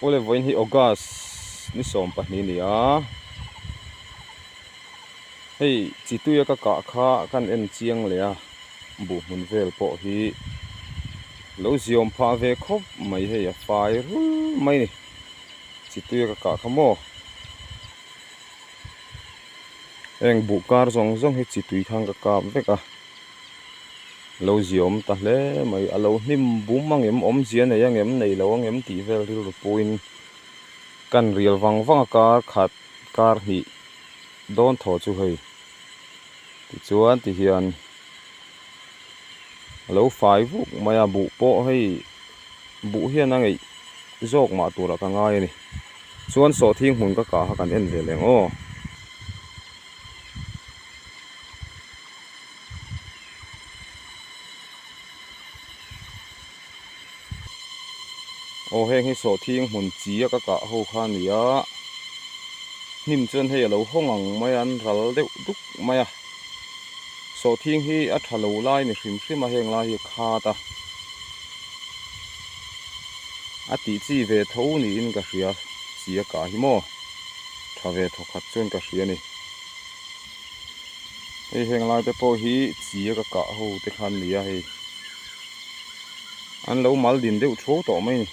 Awle vawiin hi August ni 12 a ni a, hei chi tuia ka kah kha kan en chiang leh a, buh hmun vel pawh hi lo ziawm phah ve khawp mai hei a fai rul mai a ni, chi tuia ka kah kha maw. Heng buh kar zawng zawng hi chi tui khan ka kap vek a. Lo ziawm ta hle mai a lo hnim bum ang em awmzia nei ang em nei lo ang em tih vel rilru puiin kan rial vang vang a kar khat kar hnih dawn thaw chu hei tichuan ti hian a lo fai vuk mai a buh pawh hei buh hian a ngeih zawk mah turah ka ngai a ni chuan sawhthing hmun ka kah kha kan en ve leh ang aw. Aw heng hi sawhthing hmun chi a ka kah ho kha a ni a hnim chuan hei a lo hawng ang mai a an ral deuh duk mai a sawhthing hi a tha lo lai ni hrim hrim a heng lai hi a khat a a tih chi ve tho niin ka hria chi a kah hi maw tha ve thawkhat chuan ka hria a ni. Hei heng lai te pawh hi chi a ka kah ho te kha an ni a hei an lo mal din deuh thu tawh mai a ni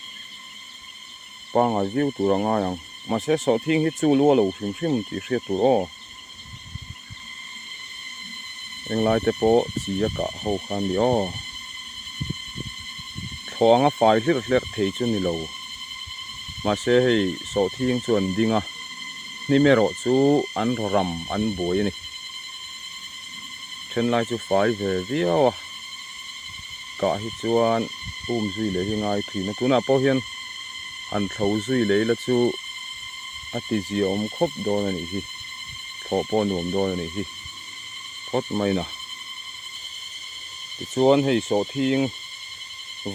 pangai viau tur a ngai ang mahse sawhthing hi chu lu a lo hrim hrim tih hriat tur aw heng lai te pawh chi a kah ho kha an ni aw thlawh anga fai hlir hlerh thei chu ni lo mahse hei sawhthing chu an ding a. Hnim erawh chu an rawram an buai a ni. Thenlai chu fai ve viau a, kah hi chuan um zui leh hi ngai thin a. Tunah pawh hian han thlo zui leh ila chu a ti zia awm khawp dawn a nih hi, thlawh pawh nuam dawn a nih hi phawt mai na. Tichuan hei sawhthing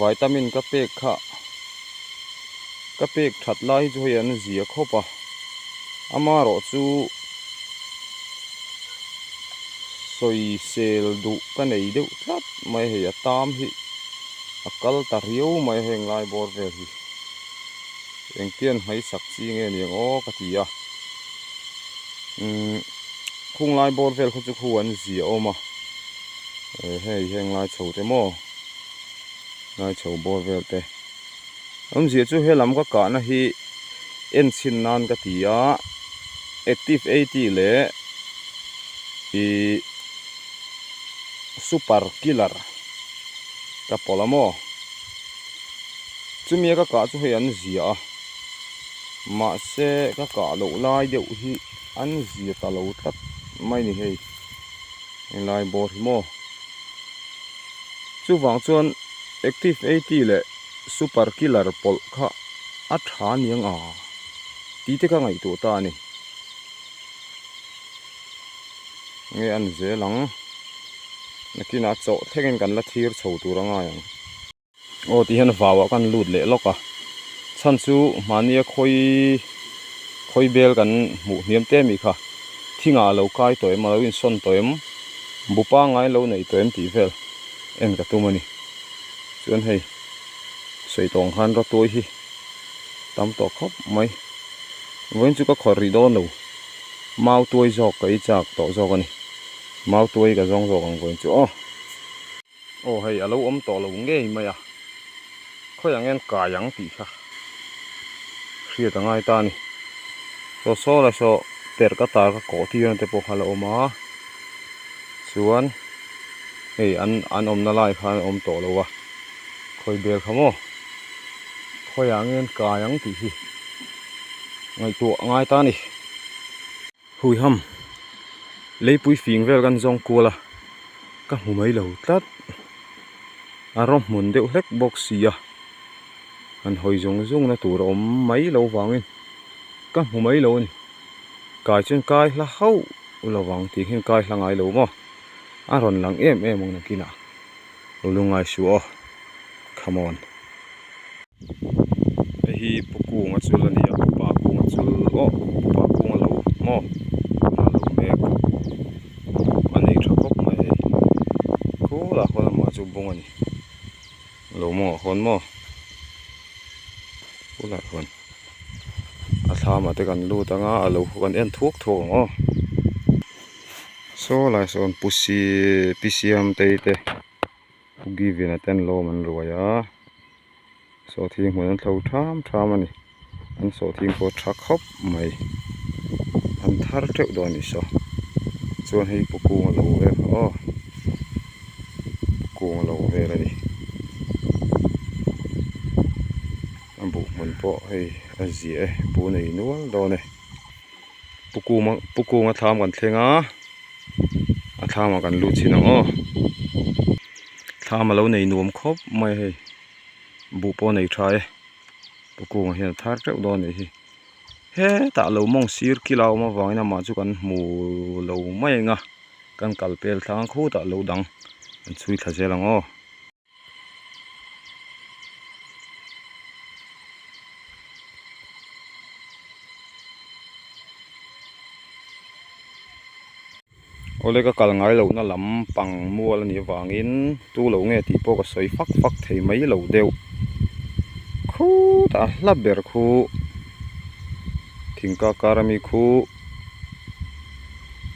vitamin ka pek kha. Ka pek that lai hi chu hei an zia khawp a, amarawh chu sawisel duh ka nei deuh tlat mai hei a tam hi a kal ta riau mai heng lai bawr vel hi engtian hmaisak chi nge niang aw ka ti a umm khung lai bawr vel kha chu khu an zia awm a hei heng lai chho te maw lai chho bawr vel te. Awmzia chu helam ka kahna hi en chhin nan ka ti a, active 80 leh ih super killer ka pawlh a maw chumi a ka kah chu hei an zia a mahse ka kah loh lai deuh hi an zia ta lo tlat mai ni hei helai bawr hi maw chuvang chuan active 80 leh super killer pawlh kha a tha aniang a tih te kha ngaihtuah ta a ni nge a ni zel ang nakinah chawh thlengin kan la thir chho tur a ngai ang aw ti hian vau ah kan lut leh lawk a chhan chu mahnia khawi khawi bel kan hmuh hniam te mi kha thingah a lo kai tawh em a lo insawn tawh em bu pangngai lo nei tawh em tih vel en ka tum a ni. Chuan hei sawi tawh ang khan rawtuai hi tam tawh khawp mai. Vawiin chu ka khawrh rih dawn lo. Mau tuai zawk ka ei chak tawh zawk a ni. Mau tuai ka zawng zawk ang vawiin chu aw. Aw hei a lo awm tawh lo ngei mai a. Khawi ang hian kai ang tih kha hriat a ngai ta a ni. Saw saw la saw perh ka tar ka kawh tir na te pawh kha a la awm a. Chuan. Hei an an awmna lai khan a awm tawh lo a, khawi bel kha maw khawiah nge an kai ang tih hi ngaihtuah a ngai ta a ni. Huiham leipui fing vel kan zawng kual a, ka hmu mai lo tlat a raw hmun deuh hlek bawk si a, han hawi zung zung na tur a awm mai lo vangin ka hmu mai lo a ni. Kai chuan kai hla hauh lovang tih hian kai hla ngai lo maw a rawn lang em em ang nakinah lo lungngai suh aw come on. Hei hi pu kunga chul a ni a pupa kunga chul aw pupa kunga lo maw a lo mek a nei tha khawp mai hei khulah khawn amah chu bung a ni lo mawngah khawn maw khulai khawn. A thlam ah te kan lut anga a lo khu kan en thuak thuak ang aw. Saw lai sawn pu si pi siam tei te pu Givina te an lawm an ruai a sawhthing hmun an thlo tham tham a ni an sawhthing pawh a tha khawp mai an thar teuh dawn a ni saw chuan hei pu kung a lo vel aw pu kung a lo vel a ni. A buh hmun pawh hei a ziah e buh nei nual dawn e pu kuma pu kunga thlam kan thleng a a thlamah kan lut chhin ang aw thlam a lo nei nuam khawp mai a hei buh pawh a nei tha e pu kunga hian a thar teuh dawn a nih hi hetah lo mawng sir kila a awm avangin amah chu kan hmu lo mai ang a kan kal pel thlang khutah lo dang kan chhui thla zel ang aw. Awle ka kal ngai lohna lam pang mual a nih avangin tu lo nge tih pawh ka sawi fak fak thei mai lo deuh khutah a hla ber khu thingkak kar ami khu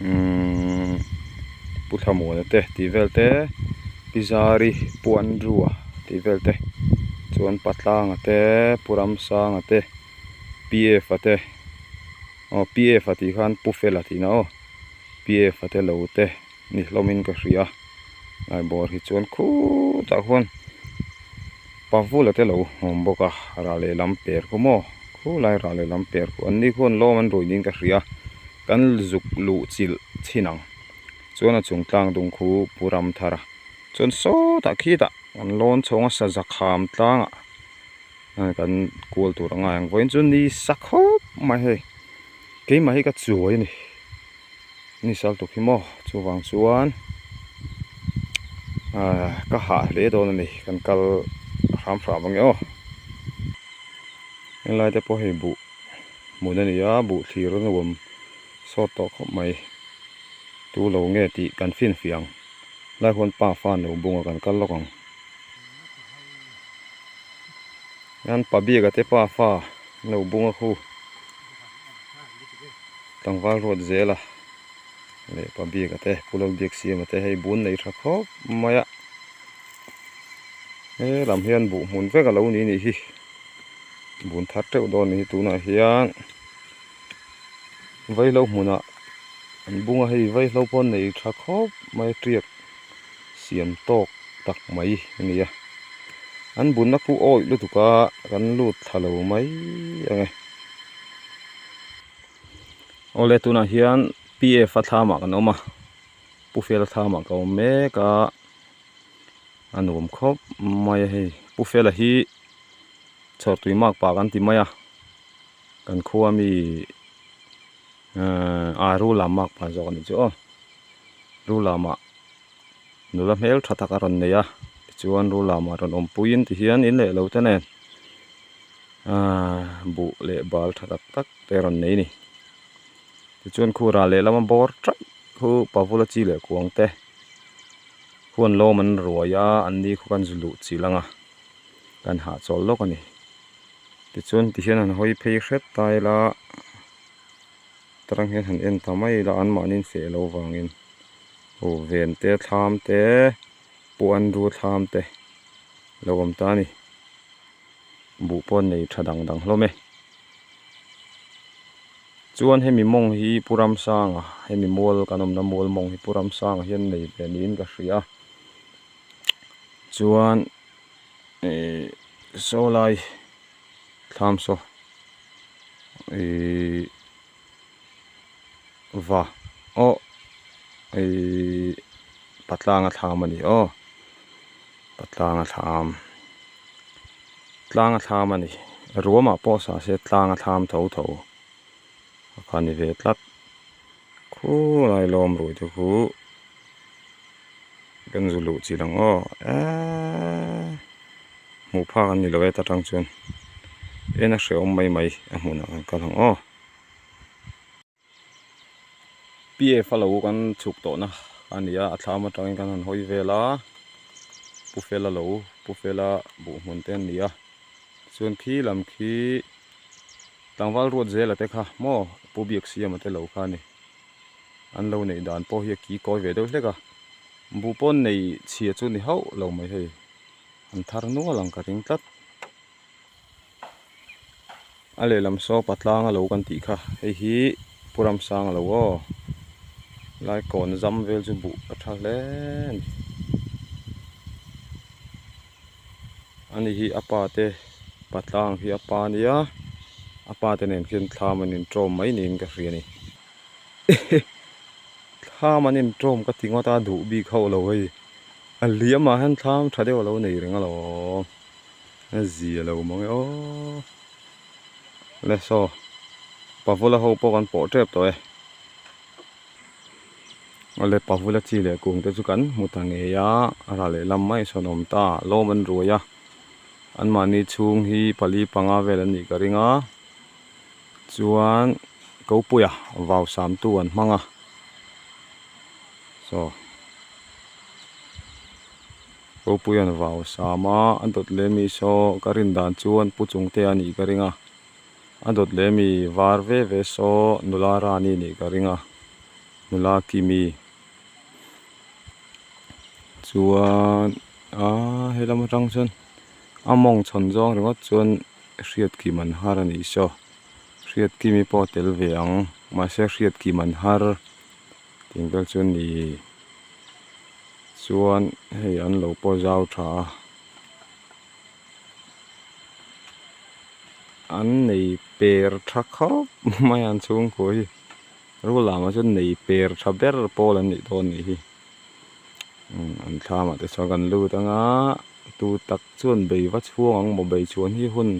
umm pu thlamuana te tih vel te. Pi Zari Pu Andrew-a tih vel te chuan Patlanga te Pu Ramsanga te PF-a te aw PF-a tih khan Pu Fela tihna aw PF-a te lo te ni hlawmin ka hria lai bawr hi chuan khutah khuan Pavula te lo awm bawk a rah lehlam per khu maw khulai rah lehlam per khu an ni khuan lawm an ruih niin ka hria kan zuk luh chilh chhin ang. Chuan a chung tlang dung khu Pu Ramthara chuan sawtah khitah kan lawn chhawng a saza kham tlangah kan kual tur a ngai ang vawiin chu ni sa khawp mai hei keimah hi ka chuai a ni ni sal tuk hi maw chuvang chuan ah ka hah hle dawn a ni kan kal hram hram ang e aw helai te pawh hei buh hmun a ni a buh thlir a nuam sawt tawh khawp mai. Tu lo nge tih kan finfiah ang. Lai huan pa fan lo bunga kan kal lawk ang. Hian pa biaka te pa fa lo bunga khu tlangval ruat zel a leh pa biaka te pu lal biak siama te hei bun nei tha khawp mai a. He lam hian buh hmun vek a lo ni nih hi. Bun thar teuh dawn a ni hi tunah hian. Vaihlo hmunah an bung a hei vaihlo pawh nei tha khawp mai a tiak siam tawk tak mai a ni a an bunna khu awih lutuk a kan lut thla lo mai ang e awle tunah hian P F a thlamah kan awm a Pu Fela thlamah ka awm mek a a nuam khawp mai a hei Pu Fela hi chhawrtui mak pah kan ti mai a. Kan khua mi ah rul lam mak pah zawk a nih chu aw rul lamah nula hmel tha tak a rawn nei a tichuan rul lamah rawn awm puiin ti hian in leh lo te nen ah buh leh bal tha tak tak te a rawn nei a ni tichuan khu ral leh lama bawr taih khu pavula chi leh kuang te huan lawm an ruai a an ni khu kan zu luh chilh ang a kan hahchawl lawk a ni. Tichuan tihian han hawi phei hret ta ila tarang hian han en ta mai ila anmahni in feh loh vangin aw ven te thlam te puan ru thlam te lo awm ta a ni buh pawh an nei tha dang dang hlawm e chuan hemi mawng hi Pu Ramsanga hemi mual kan awmna mual mawng hi Pu Ramsanga hian nei ve niin ka hria chuan. Ihh saw lai thlam saw ihh va aw ihh patlanga thlam a ni aw patlanga thlam tlanga thlam a ni ruamah pawh sa se tlanga thlam tho tho a ni ve tlat khulai lawm rui te khu. Kan zu luh chilh ang aw eeee hmuh phak an ni lo e ta tang chuan en a hrehawm mai mai a hmunah kan kal ang aw. PF a lo kan chhuk tawhna a ni a a thlam atangin kan han hawi vel a Pu Fela lo Pu Fela buh hmun te an ni a chuan khi lam khi. Tlangval ruat zela te kha maw Pu Biaksiama te lo kha a ni. An lo neih dan pawh hi a ki kawi ve deuh hlek a, buh pawn nei chhia chu ni hauh lo mai hei. An thar nual ang ka ring tlat. A lehlam saw patlang a lo kan tih kha hei hi Pu Ramsang a lo aw. Lai kawn zam vel chu buh a tha hle a ni. Ani hi a pa te patlang hi a pa ania a pa te nen khian thlam an intawm mai niin ka hria a ni. Thlam an intawm ka ti ngawt a duh bik hauh lo hei a liam ah hian thlam tha deuh a lo nei reng alawm a zia lo mang e aw le saw pavula ho pawh kan pawh tep tawh e awle pavula chi leh kung te chu kan hmu ta ngei a a rah lehlam mai sawn a awm ta lawm an ruai a anmahni chhung hi pali panga vel an nih ka ring a. Chuan Kopuia vau samtu an hmang a, saw Kopuia'n vau sam a, a dawt leh mi saw ka rin dan chuan Pu Chungtea a nih ka ring a, a dawt leh mi var ve ve saw nula Rani a nih ka ring a, nula Kimi chuan aaa helam atang chuan a mawng chhawn zawng ringawt chuan. Hriat kim an har a nih saw. Hriat kimi pawh a tel ve ang. Mahse hriat kim an har tih vel chu a ni. Chuan hei an lo pawh zau tha a. An nei per tha khawp mai a an chhungkua hi. Rul lamah chuan nei per tha ber pawl an nih dawn nih hi. An thlamah te chuan kan lut anga tu tak chuan bei va chhuang ang maw bei chuan hi hun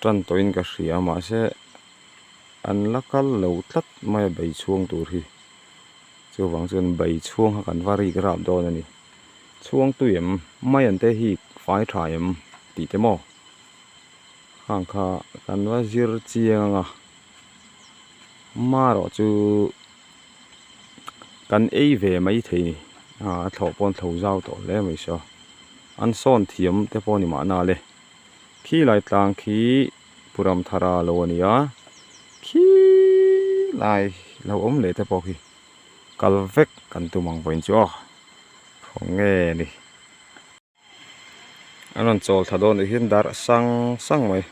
tan tawhin ka hria mahse an la kal lo tlat mai a bei chhuang tur hi chuvang chuan bei chhuang kha kan va rik rap dawn a ni chhuang tui em mai an te hi fai tha em tih te maw khang kha kan va zir chiang anga marawh chu. Kan ei ve mai thei ni a thlawh pawn thlo zau tawh hle mai saw an sawn thiam te pawh ni mahna le khi lai tlang khi Pu Ramthara lo a ni a khi lai lo awm leh te pawh khi kal vek kan tum ang vawiin chu aw khaw nge ni. An rawn chawl thla dawn tih hian dar a sang sang mai.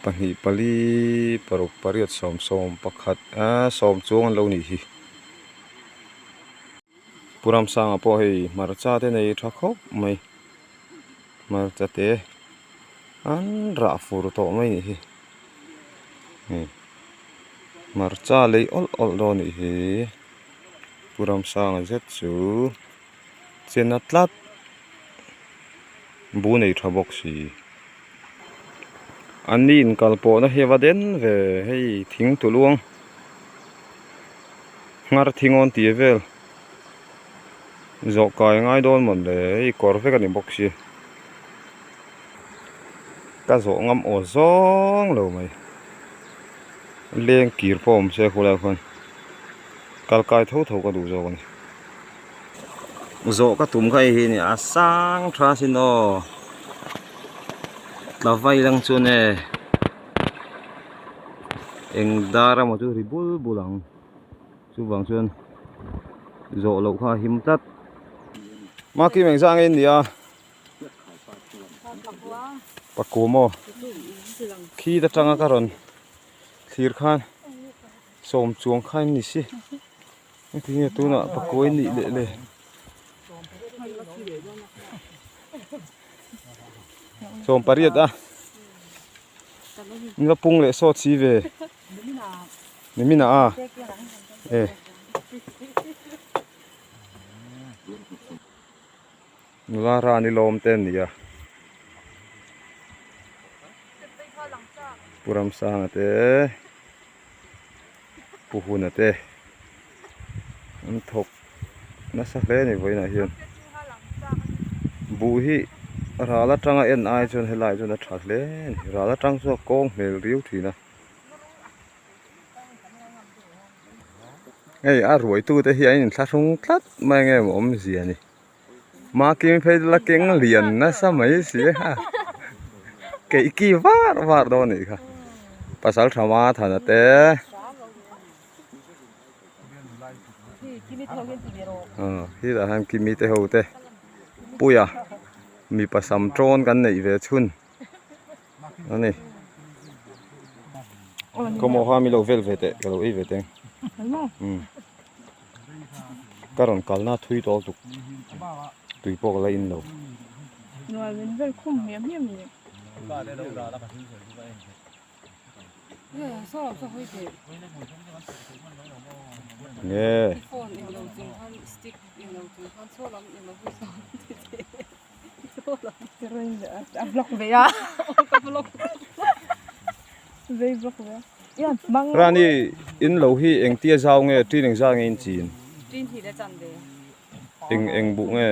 Pahnih pali paruk pariat sawm sawm pakhat aaa sawm chuang an lo nih hi. Pu Ramsanga pawh hei hmarcha te nei tha khawp mai. Hmarcha te an rah fur tawh mai nih hi hei hmarcha lei awlh awlh dawn nih hi Pu Ramsanga zet chu chena tlat bu nei tha bawk si an ni inkal pawhna hi a va den ve hei thing tuluang nghar thingawn tih vel. Zawh kai ngai dawn mawn le hei kawr vek a ni bawk si ka zawh ngam aw zawng lo mai leng kir pawh awm se khulai khuan kal kai tho tho ka duh zawk a ni zawh ka tum kha hei hi a ni a sang tha sin aw tla vai lang chuan e eng dar emaw chu ri bul bul ang. Chuvang chuan zawh loh kha a him tlat. Maki meng zang in nia. Pakua maw. Khi ta tanga ka rawn thlir khan sawm chuang kha in ni si. Engtin nge tunah pakua in nih leh le. Sawm pariat a. In va pung leh sawt si ve. Nimina a e nula rani lawm te an ni a Pu Ramsanga te Pu Huna te an thawk nasa hle a ni vawiinah hian buh hi ral atanga en ai chuan helai chuan a tha hle a ni ral atang chuan a kawng hmel riau thin a. Hei a ruaitute hi an inthlahrung tlat mai nge maw awmzia ni. Makim phei la keng lian nasa mai si a keih ki var var dawn anih kha pasal tha ma thana te khitah hian kimi te ho te puia mipa sam tawn kan neih ve chhun a ni kawmawh kha mi lo vel ve teh ka lo ei ve teng umm. Ka rawn kalna thui tawh tuk tui pawh ka la in lo. Nge. Rani in lo hi engtia zau nge tin eng zat nge in chin? Eng eng buh nge?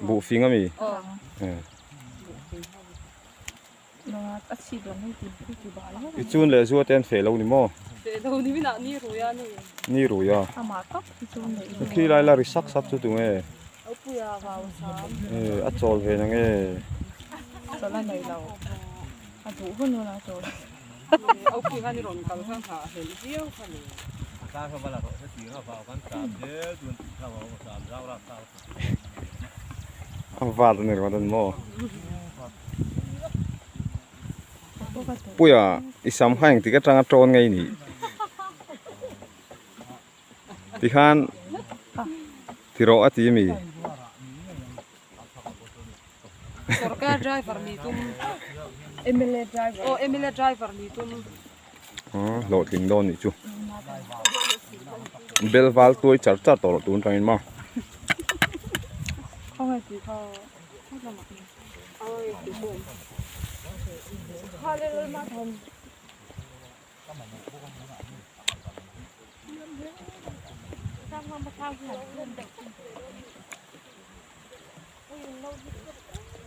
Buh fing ami? I chun leh zua te an feh lo ni maw? Ni rui a. Khi lai la ri sak sak chu tunge? A chawl ve na nge? A vat a ni ringawt a ni maw? Puia i sam kha engtik atanga tawn ngei ni tikhan ti rawh a ti mi. Sorkar driver ni tum MLA driver aw MLA driver ni tum hlawhtling dawn nih chu bel val tuai char char tawh loh tun atangin maw.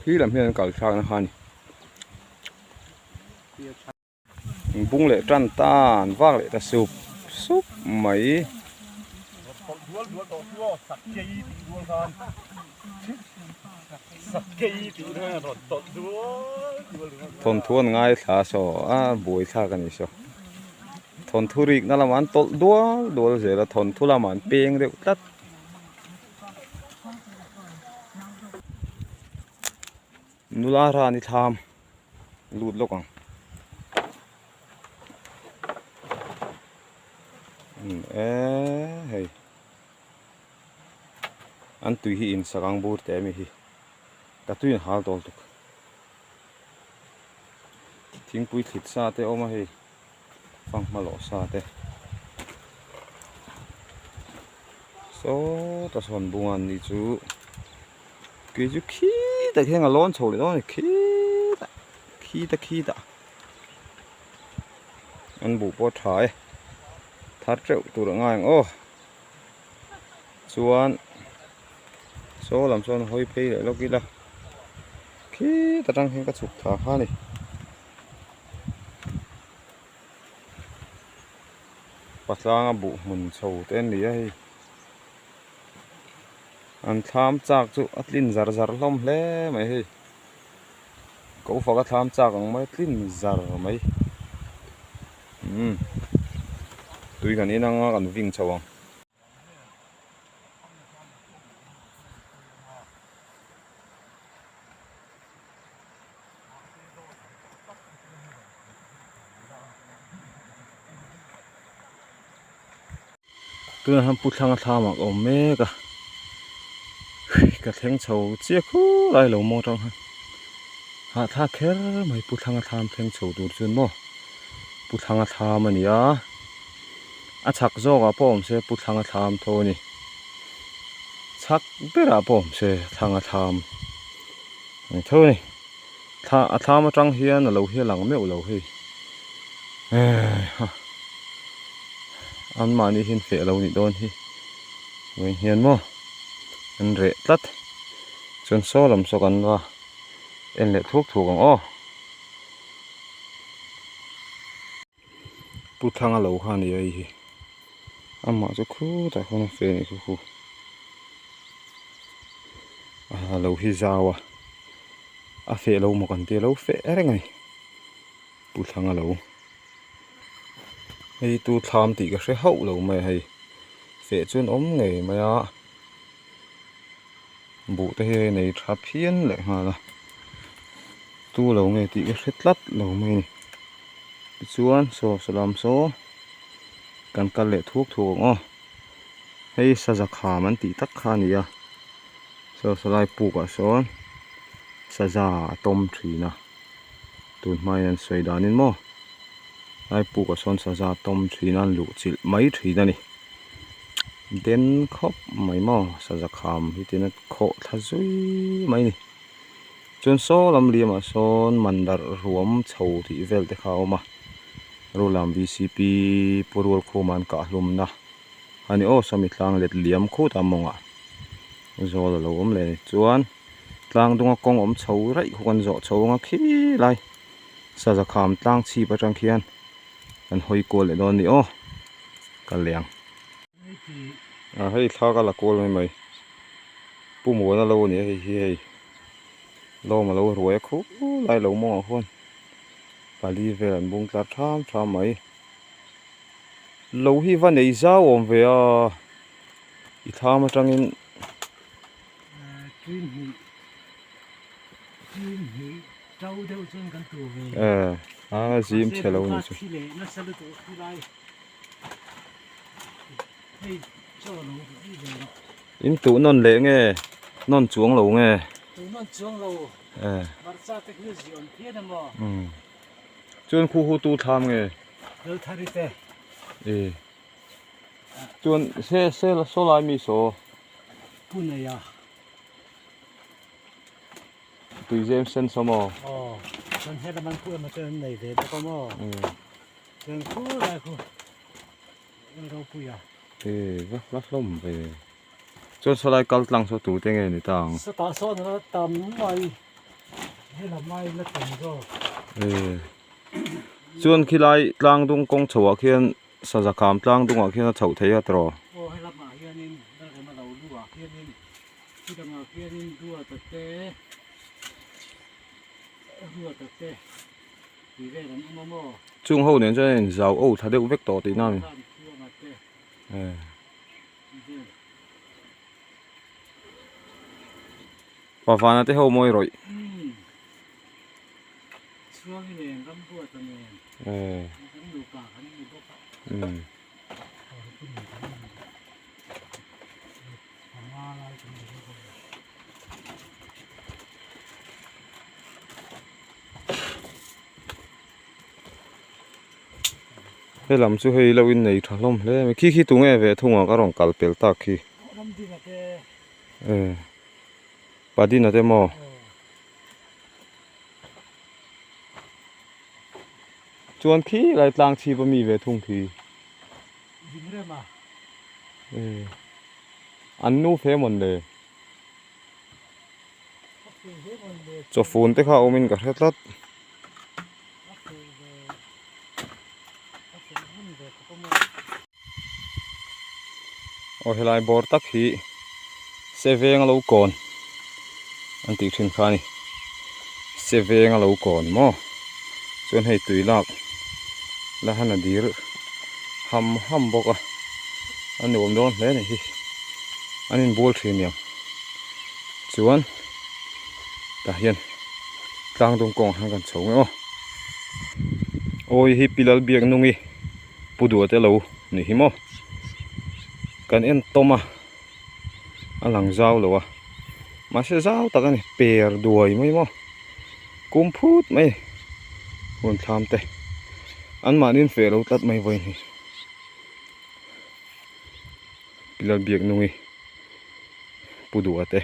Khi lam hian an kal thlakna kha a ni. Bung leh tan tan vak leh ta sup sup mai. Thawnthu an ngaithla saw a buai thlak a ni saw. Thawnthu rikna lamah an tawlh dual dual zel a thawnthu lamah an peng deuh tlat. Nula rani thlam lut lawk ang eee hei an tui hi in sak ang bur teh ami hi ka tui in hal tawl tuk thingpui thlit sa te a awm a hei. Fanghma lawh sa te sawta sawn bunga an ni chu kei chu khitah khian a lawn chho leh dawn a ni khitah khita khitah an buh pawh a tha e thar teuh tur a ngai ang aw chuan saw lam sawn hawi phei leh lawk ila khitah tang hian ka chhuk thla kha a ni. Patlanga buh hmun chho te an ni a hei an thlam chak chu a tlin zar zar hlawm hle mai hei ko faka thlam chak ang mai a tlin zar mai umm tui kan in anga kan ving chho ang. Tunah hian pu thlanga thlam ah ka awm mek a ka thleng chho chiah khur a ilo maw tang khan hahthlak kher mai pu thlanga thlam thleng chho tur chuan maw pu thlanga thlam a ni a a chhak zawk ah pawh awm se pu thlanga thlam tho a ni chhak berah pawh awm se thlanga thlam. Ang tho a ni thla a thlam atang hian a lo hi a lang meuh lo hei ha anmahni hian feh lo nih dawn hi vawiin hian maw an reh tlat chuan saw lam saw kan va en leh thuk thuk ang aw. Pu Thanga lo kha a ni a hei hi. Amah chu khutah khawn a fel a nih khu khu. A lo hi zau a, a feh lo maw kan tia lo feh reng a ni. Pu Thlanga lo. Hei tu thlam tih ka hre hauh lo mai a hei. Feh chuan awm ngei mai a. Buh te hi nei tha phian leh nghal a. Tu lo nge tih ka hre tlat lo mai a ni. Tichuan saw salam saw kan kal leh thuk thuk ang aw. Hei saza kham an tih tak kha a ni a. Saw sawlai puk ah sawn saza a tawm thin a. Tun hmain an sawi danin maw lai puk ah sawn saza a tawm thin a an luh chilh mai thin a ni. Den khawp mai maw saza kham hi tiin a khawh thla zui mai a ni. Chuan saw lam liamah sawn mandar ruam chho tih vel te kha a awm a Rulam VCP Pu Rualkhuma an kah hlumna a ni aw sawmi tlang let liam khut a mawngah zawl a lo awm leh a ni chuan tlang dunga kawng awm chho raih khu kan zawh chho anga khi lai saza kham tlang chhip atang khian kan hawi kual leh dawn a ni aw ka leng a hei thla ka la kual mai mai. Pu Muana lo a ni a hei hi hei lawm a lo ruai a khup lai lo mawngah khuan pali vel an bung tlar tham tham mai lo hi va nei zau awm ve a i thlam atangin a zim chhe lo a nih chu. In tuh nawn leh nge nawn chuang lo nge? Tuh nawn chuang lo. Hmarcha te khi zi awm phian emaw? Chuan khu hu tu thlam nge? Lalthari te. E. Chuan se se saw lai mi saw? Pu Neia. Tuizem sen saw maw? Aw. Chuan helam an khu emaw chuan an nei ve bawk a maw? Chuan khu lai khu. E va hla hlawm ve. Chuan sawlai kal tlang saw tute nge ni ta ang? Sawtah sawn a la tam mai. Helam ai la tam zawk. E chuan khilai tlang dung kawng chho ah khian saza kham tlang dung ah khian a chhoh thei a tiraw? Aw helam ah hianin Lalrema lo lu ah khianin khidang ah khianin Ruata te Ruata te. Chung ho nen chuan a inzau o thla deuh vek tawh tihna a ni. Pavana te ho mawi rawih. He lam chu hei lo in nei tha hlawm hle mai khi khi tunge ve thung ang ka rawn kal pel tak khi e Padina te maw chuan khi lai tlang chhip a mi ve thung khi e an nu fe mawn le. Chawfun te kha awmin ka hre tlat. Aw helai bawr tak hi se veng a lo kawn an tih thin kha a ni. Se veng a lo kawn maw chuan hei tui lak la han a dir ham ham bawk a a nuam dawn hle a ni hi an inbual thin niang. Chuan tah hian tlang dawng kawngah hian kan chho nge aw. Awi hi Pi Lalbiaknungi Pu Duh te lo ni hi maw. Kan en tawm a, a lang zau lo a. Mahse zau tak a ni, per duai mai maw. Kum phut mai hun thlam te anmahni an feh lo tlat mai vawiin hi. Pi Lalbiaknungi Pu Duha te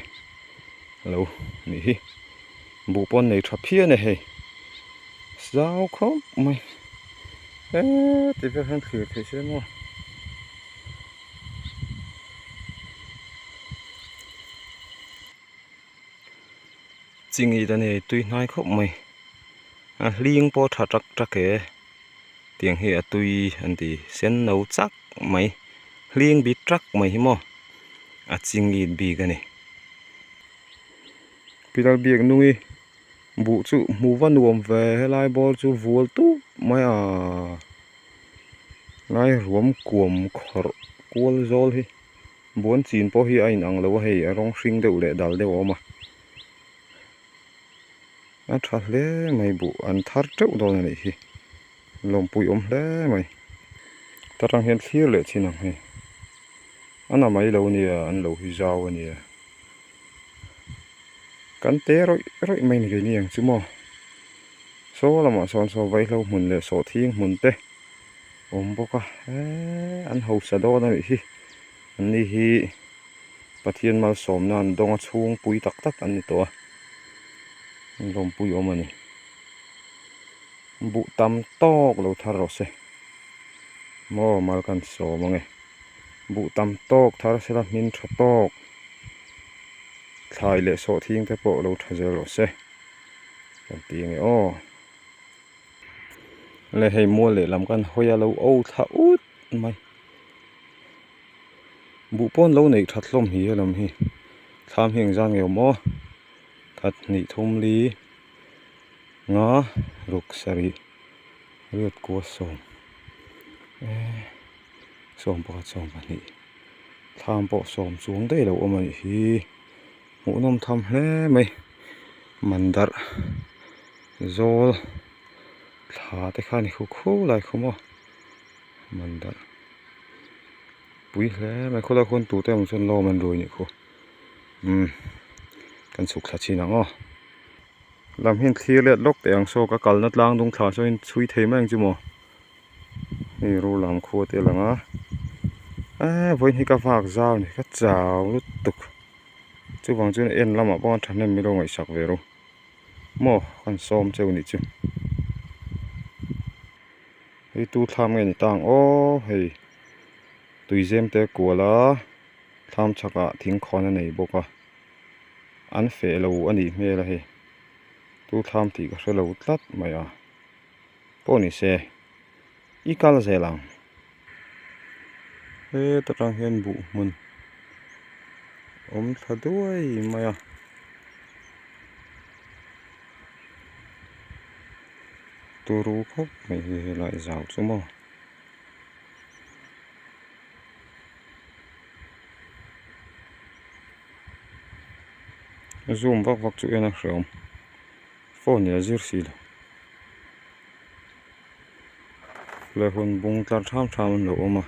lo nih hi buh pawn nei tha phian e hei zau khawp mai heti vel hian thlir theih se maw. Chingit a nei tui hnai khawp mai a hling pawh tha tak tak e tiang hi a tui an ti sen no chak mai. Hling bit trak mai hi maw a chingit bik a ni. Pilal biak nungi buh chu hmu va nuam ve helai bawr chu vual tup mai a lai ruam kuam khawrh kual zawl hi buan chin pawh hi a inang lo a hei a rawng hring deuh leh dal deuh a awm a a tha hle mai buh an thar teuh dawn a nih hi. Lawmpui awm hle mai. Ta tang hian thlir leh chin ang hei. A na mai lo nia, an lo hi zau a nia. Kan te rawih rawih mai ni keini ang chu maw. Saw lamah sawn saw vaihlo hmun leh sawhthing hmun te awm bawk a. Eee an hausa dawn a nih hi. An ni hi Pathian malsawmna an dawng a chhungpui tak tak an ni tawh a. Lawmpui awm a ni. Buh tam tawk lo thar rawh se. Maw mal kan sawm ange. Buh tam tawk thar sela hmin tha tawk. Thlai leh sawhthing te pawh lo tha zel rawh se. Kan ti ange aw. Le hei mual leh lam kan hawi a lo o thla ut mai. Buh pawn lo neih that hlawm hi helam hi. Thlam hi engzan nge awm aw. Khat hnih thum li. Nga ruk sarih riat kua sawm eh sawm pakhat sawm pahnih thlam pawh sawm chuang daih lo awm a nih hi hmuhnawm tham hle mai mandar zawl thla te kha a ni khu khu lai khu maw mandar pui hle mai khawlai khuan tute emaw chuan lawm an rui a nih khu umm kan chhuk thla chin ang aw. Lam hian thlir let lawk teh ang saw ka kalna tlang dung thla saw in chhui thei mai ang chu maw hei ru lam khua te a lang a eee vawiin hi ka vak zau a ni ka chau lutuk chuvang chuan en lamah pawh a thahnem min lo ngaihsak ve ru maw kan sawm cheu nih chu hei tu thlam nge ni ta ang aw hei tuizem te kual a thlam chhakah thingkhawn a nei bawk a. An feh lo a nih hmel a hei tu thlam tih ka hre lo tlat mai a pawh ni se i kal zel ang heta tang hian buh hmun awm thla duai mai a. Turu khawp mai hi helai zau chu maw. Zoom vak vak chu en a hreawm phone in a zir si lo leh hun bung tlar tham tham an lo awm a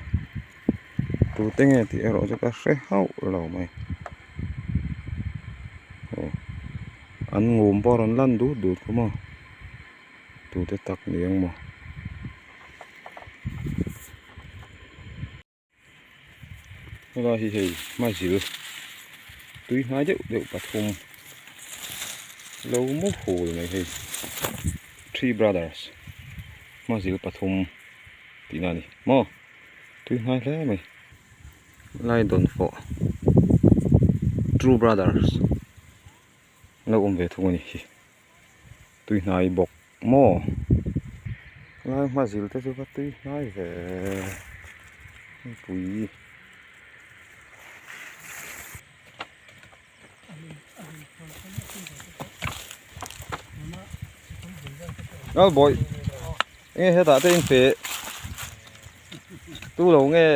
tute nge tih erawh chu ka hre hauh lo mai aw an ngum pawh a rawn lan dut dut khawp a tute tak ni ang maw. Helai hi hei hmazil tui hnai deuh deuh pathum lo mu hul mai hei three brothers hmazil pathum tihna a ni maw tui hnai hle mai helai dawnfawh true brothers lo awm ve thung a ni hi. Tui hnai bawk maw? Lai hma zil te chu va tui hnai ve pui. Ngal bawih enge hetah te in feh tu lo nge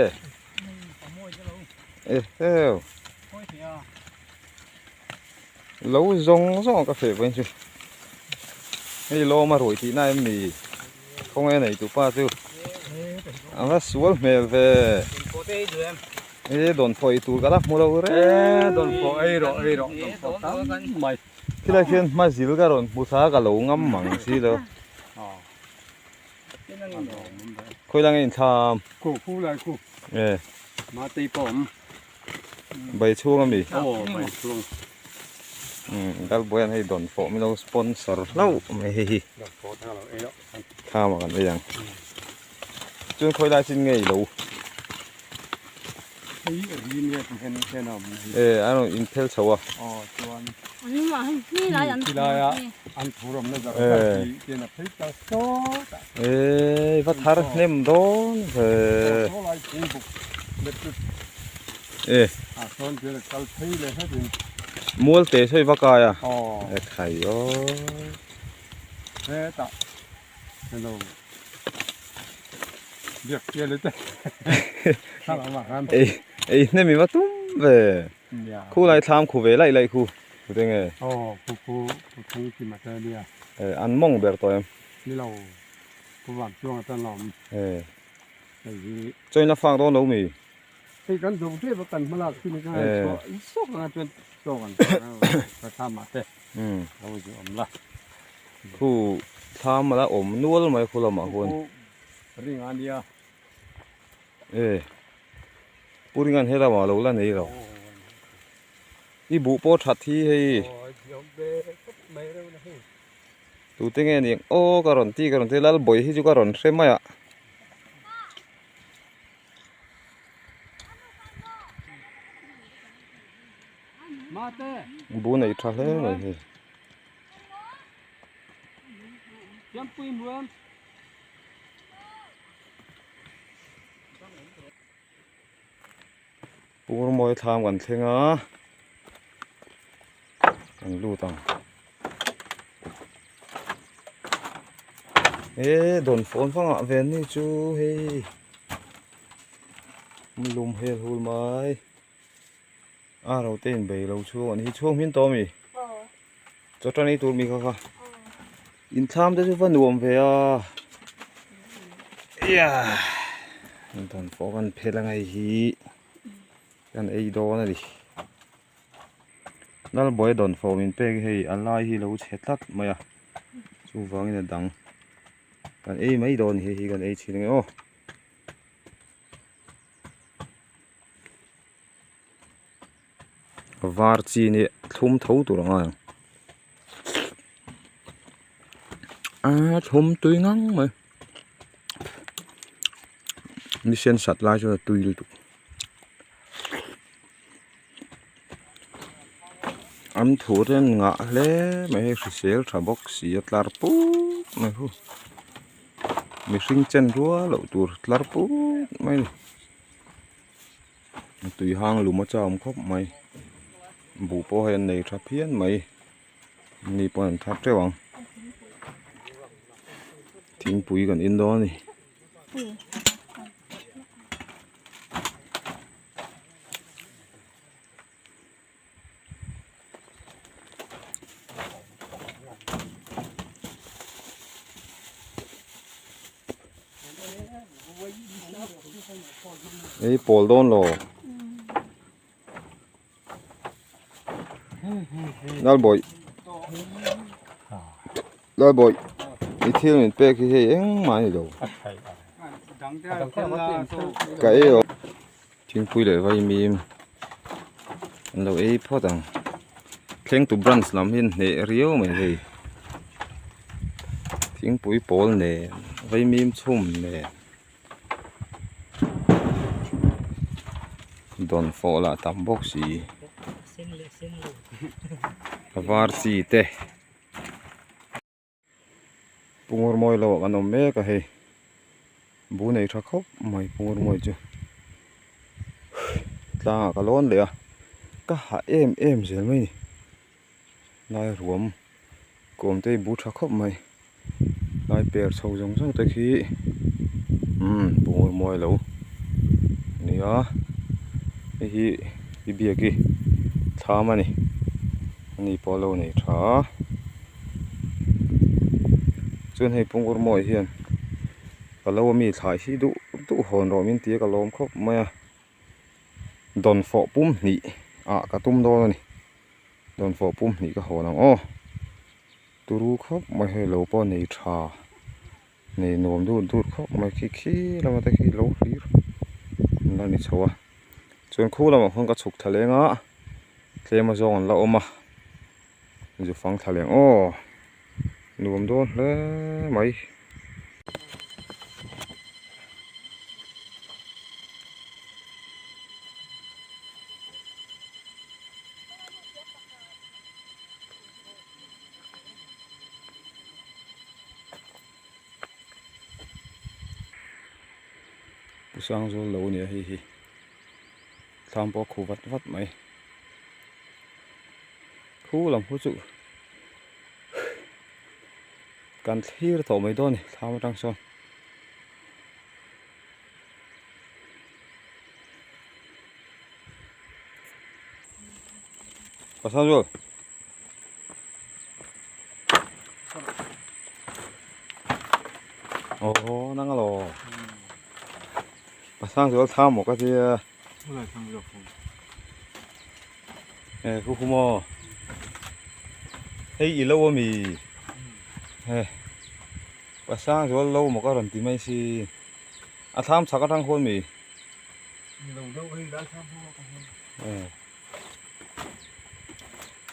eheu. Lo zawng zawng ka feh vawiin chu hei lawm a ruih tihna em ni khawnge nei tu pa chu a va sual hmel ve e dawn phawi tur ka la hmu lo reng dawn phaw ei rawh ei rawh dawn phaw tam mai khilai khian hma zil ka rawn hmu thla ka lo ngam mang si lo khawi lang in thlam khu khu lai khu e ma tei pawh awm Bai chhung ami? Aw bai chhung. Umm Dalbuai an hei dawn fawh milo sponsor hlauh mai hei hi. Dawn fawh thang lo ei loh. Thlam ah kan ei ang. Chuan khawi lai chin nge i lo? Hei ri nge ti hian hian a awm hei. E a rawn in phel chho a. Aw chuan. Khilai a an phur awmna zar zar khi tian a phei ta sawt a. E va thar hnem dawn ve. Saw lai thing buk. E. Mual te sawi vak ai a. E khai aw. Ei ei hnem i va tum ve. Khulai thlam khu ve laih laih khu. Tute nge? E an mawng ber tawh em? E. Chaw in a fak dawn lo mi? Hei kan zo tep a kan hmalak chu ni ka chhuah zawk anga chuan chaw kan ka thlam ah te lo zu awm la. Khu thlam ala awm nual mai khu lamah khuan. Ring a nia. E Pu Ringan he lamah lo la nei lo. I buh pawh that hi hei. Tute nge ni ang aw ka rawn ti ka rawn ti Lalbawi hi chu ka rawn hre mai a. Bu nei tha hle mai hei. Pur mawi thlam kan thleng a kan lut ang e dawn fawn vang ah ven ni chu hei lum hel hul mai a ro te in bei lo chhung an hi chhung hmin tawh ami chaw tan ei tur mi kha kha in thlam te chu va nuam ve a ia dawn fawh kan phel ang hei hi kan ei dawn a ni. Lalbawi dawn fawh min pek hei a lai hi lo chhe tlat mai a chuvangin a dang kan ei mai dawn hei hi kan ei chhin ange aw. Var chi ni thlum tho tur ang a a thlum tui ngang mai ni sen sat lai chuan a tui lutuk. An thu te an ngah hle mai hei hrisel tha bawk si a tlar put mai hu mihring chen rual loh tur tlar put mai a ni tui hang lum a cham khawp mai buh pawh hei an nei tha phian mai mi pawh an thar teuh ang thingpui kan in dawn a ni. Ei pawl dawn lo Lalbawi Lalbawi i thil min pek hi hei engmah a ni lo ka ei lo thingpui leh vaimim an lo ei phawt ang thlengtu branch lam hi an hneh riau mai hei thingpui pawl nen vaimim chhum nen. Dawn fawh lah tam bawk si a var chi te pungur mawi lo ah kan awm mek a hei bu nei tha khawp mai pungur mawi chu tlang ah ka lawn leh a ka hah em em zel mai a ni lai ruam kawm te hi bu tha khawp mai lai per chho zawng zawng te khi umm bungraw mawi lo nia hei hi i biak hi thlam a ni ani pawh lo nei tha a chuan hei bungraw mawi hian ka lo ami thlai hi duh duh hawn rawh min ti a ka lawm khawp mai a dawn fawh pum hnih ah ka tum dawn a ni. Dawnfawh pum hnih ka hawn ang aw turu khawp mai hei lo pawh nei tha nei nuam dut dut khawp mai khi khi lama te khi lo hlir an la ni chho a chuan khu lamah khuan ka chhuk thla leng a tlem a zawng an la awm a zu fang thla leng aw nuam dawn hle mai. Pu Sangzawl lo nia hei hi. Thlam pawh a khu vat vat mai. Khu lam khu chu kan thlir tawh mai dawn a ni thlam atang sawn. Pasal Ồ, nang alo. Pasang zual tham maw ka tia. E khu khu maw. Hei i lo ami. He. Pasang zual lo maw ka rawn ti mai si. A thlam chhak atang khuan mi. Lo deuh hei lai thlam ho ka hmu. E.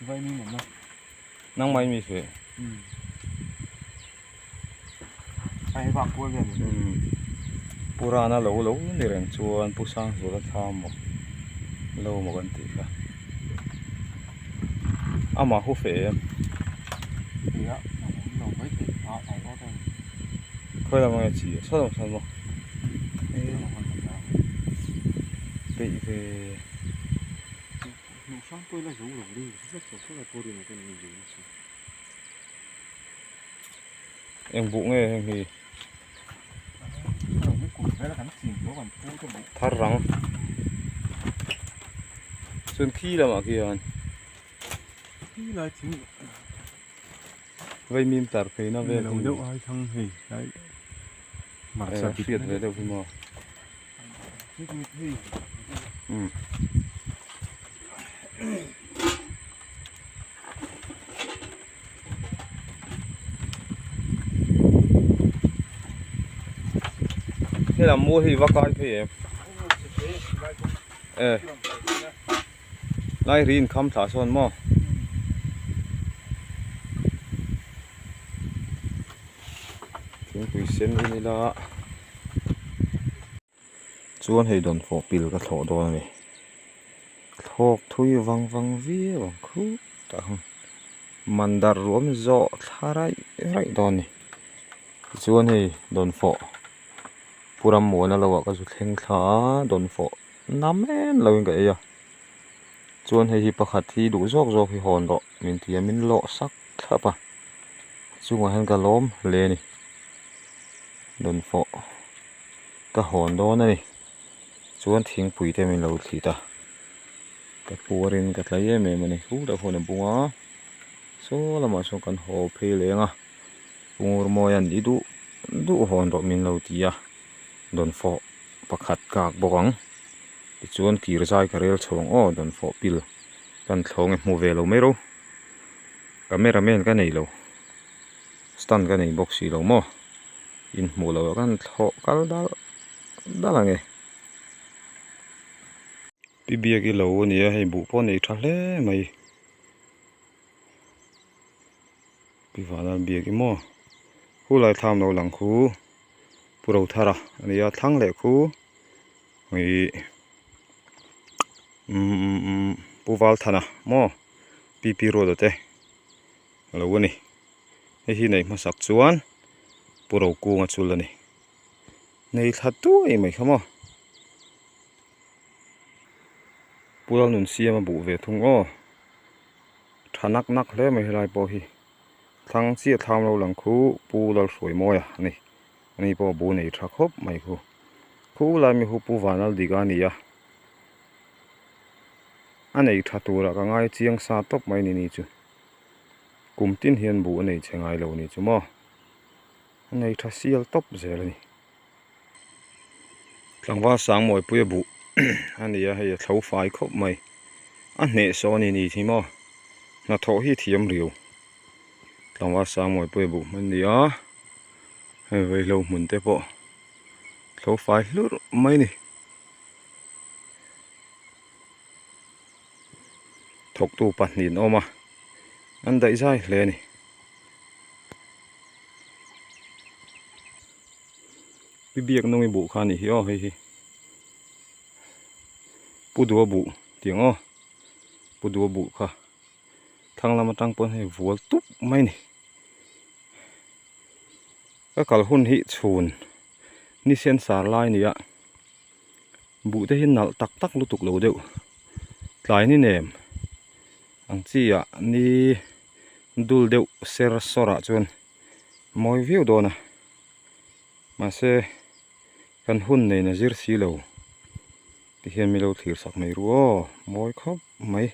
Vai mi mawm na. Nang mai mi fe. Ai vang kual vel ni. Purana lo lo ni reng chuan Pu Sangzula thla maw lo maw kan tih kha. Amah hu fe em. Nia a awm lo mai thei a ai awt a ni. Khawi lam ange chi a saw lam sawn maw. Peih ve. Hnuh hrang pawh ila zo lo ring vek tawh tawh lai pawh rin a ni ve nasa. Eng buh nge heng hi? Thar rang. Chuan khi lamah khian vaimim tar pheina vel hi hriat ve deuh hi maw. Umm. Helam mual hi va kai phei em e lai ri in kham thlah sawn maw thingpui sen in ila. Chuan hei dawn fawh pil ka thlawh dawn a ni. Thlawk thui vang vang viau ang khup tah khan mandar ruam zawh thla raih raih dawn a ni. Tichuan hei dawn fawh pu Rammuana lo ah ka zu thleng thla a dawn fawh nam em lo in ka ei a. Chuan hei hi pakhat hi duh zawk zawk hi hawn rawh min ti a min lawh sak thlap a chungah hian ka lawm hle a ni dawn fawh. Ka hawn dawn a ni. Chuan thingpui te min lo thlit a. Ka puarin ka tlai em em a ni. Khu tak huan a bung a. Saw lamah sawn kan haw phei leng a. Pungur mawian i duh duh hawn rawh min lo ti a. Dawnfawh pakhat kak bawk ang. Tichuan kir zai ka rel chho ang aw dawnfawh pil kan thlawng e hmu ve lo mai ro. Camera man ka nei lo. Stand ka nei bawk si lo maw. Inhmuh loh ah khan thlawh kal dal dal ang e. Pi biak i lo a nia hei buh pawh nei tha hle mai. Pi vanal biak i maw khu lai thlam lo lang khu pu Rothara a nia thlang leh khu ih umm pu Valthana maw pi pi ruata te a lo a ni. Hei hi neih hmasak chuan pu Rokunga chul a ni. Nei thla tuai mai kha maw. Pu Lalnun siam a buh ve thung aw. Tha nak nak hle mai helai pawh hi. Thlang chiah thlam lo lang khu Pu Lalhruaimawia a ni. Ani pawh a bu nei tha khawp mai khu. Khu lai mi hu Pu Vanaldiga a ni a. A nei tha turah ka ngai chiang sa tawp mai ni ni chu. Kum tin hian buh a nei che ngai lo ni chu maw? A nei tha sial tawp zel a ni. Tlangval Sangmawipui a buh a ni a, hei a thlo fai khawp mai. A hneh saw a ni ni hi maw? Hnathawh hi thiam riau. Tlangval Sangmawipui a buh hman ni a, hei vaihlo hmun te pawh thlo fai hlurh mai a ni. Thawktu pahnih an awm a, an daih zai hle a ni. Pi biak nungi buh kha a nih hi aw hei hi. Pu dua buh tih ang aw, pu dua buh kha thlang lam atang pawn hei vual tup mai a ni. Ka kal hun hi chhun ni sen sar lai a ni a. Buh te hi nalh tak tak lutuk lo deuh tlai ni nem ang chi ah ni dul deuh ser sawr ah chuan mawi viau dawn a mahse kan hun nen a zir si lo ti hian mi lo thlir sak mai ru aw mawi khawp mai.